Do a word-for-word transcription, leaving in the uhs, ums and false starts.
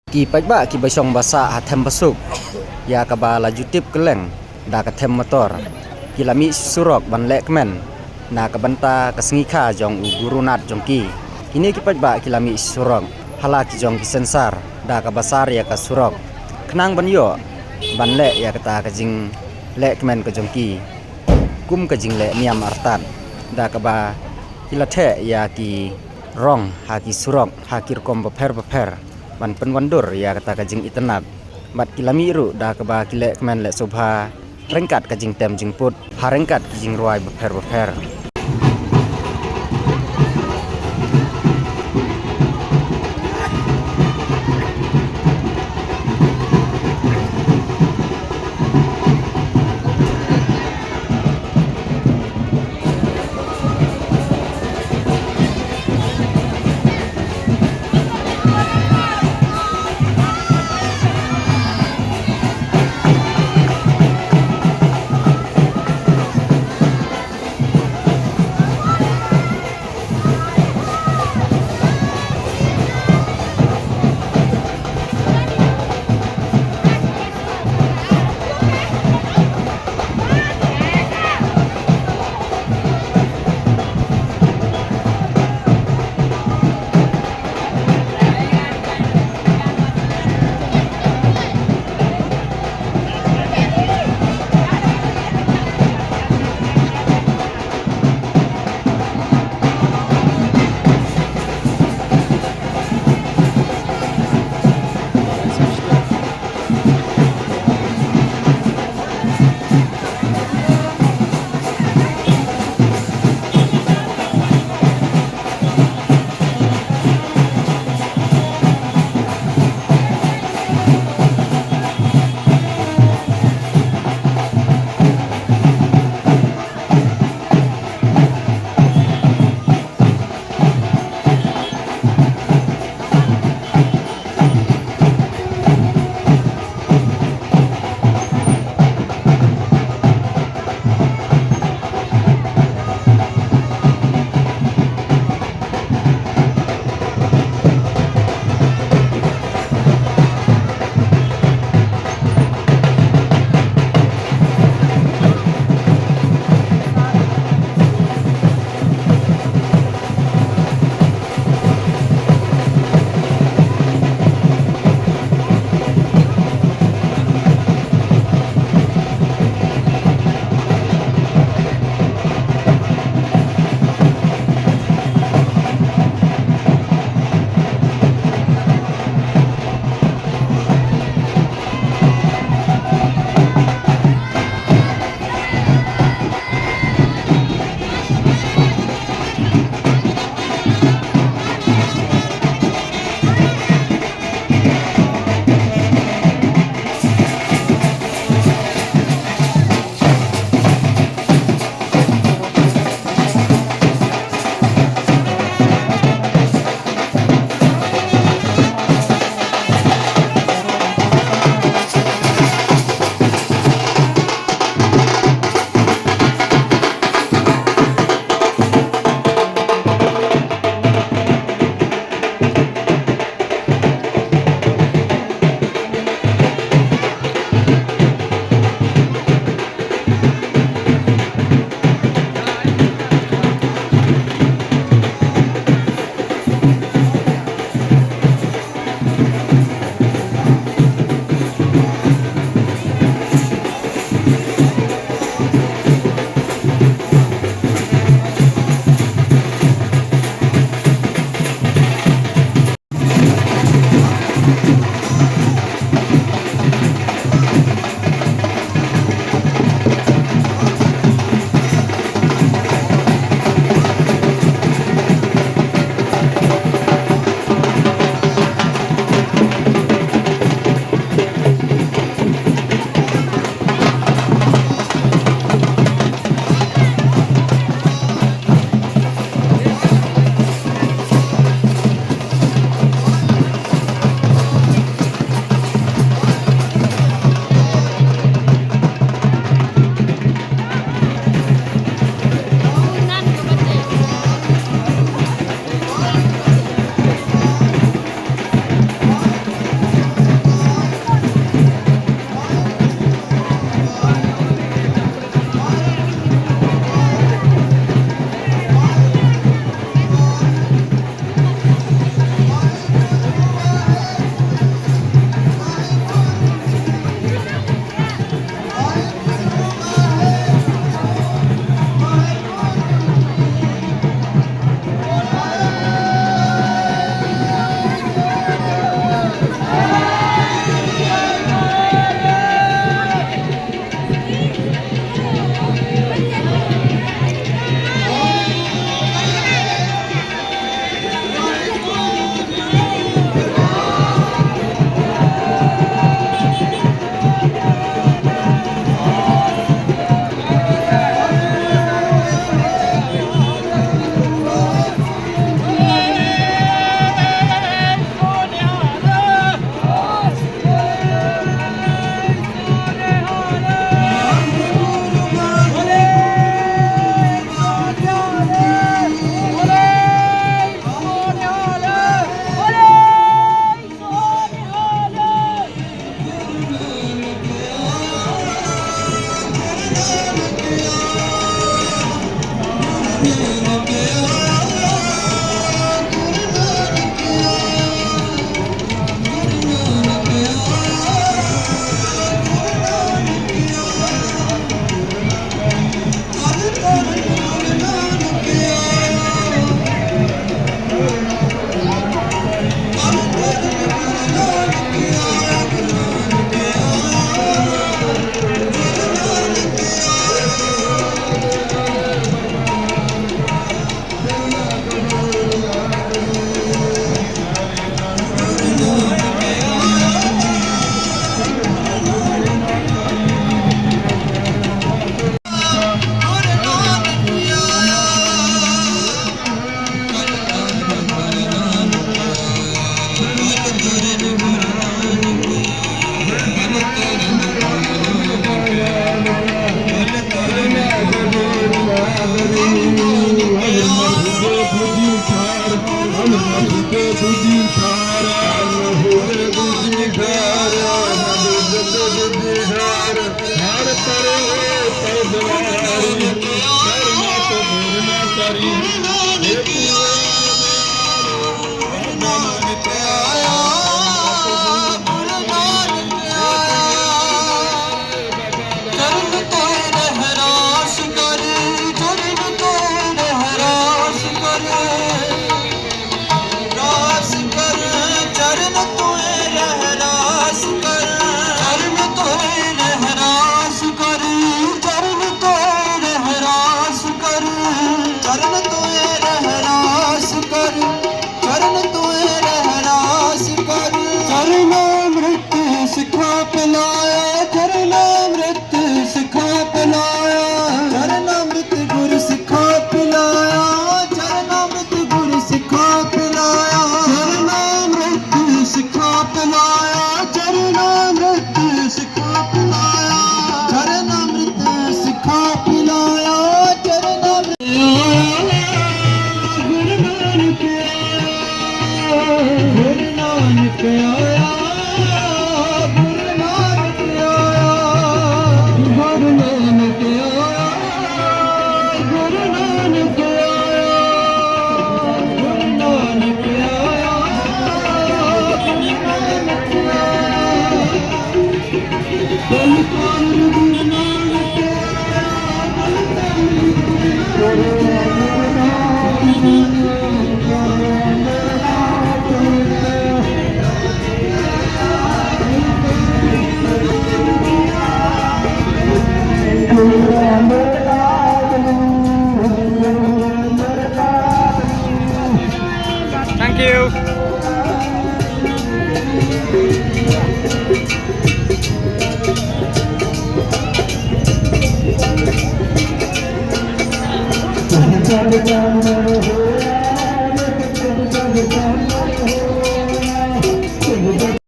Ki paidbah kiba shong ba sah ha Thembasuk, ïa kaba la ju tip kylleng da ka Themmotor, ki la mih surok ban leh kmen na ka bynta ka sngikha jong u Guru Nath jong ki. Kine ki paidbah ki la mih surok ha la ki jong ki sensar da kaba sar ïa ka surok, khnang ban ïoh ban leh ïa kata ka jingleh kmen ka jong ki kum ka jingleh niam artat, da kaba ki la theh ïa ki rong ha ki surok ha ki rukom bapher bapher ban pynwandur ïa kata ka jingitynnad. Bad ki la mih ruh da kaba ki leh kmen leh sngewbha ryngkat ka jingtem jingput ha ryngkat ki jingrwai bapher bapher.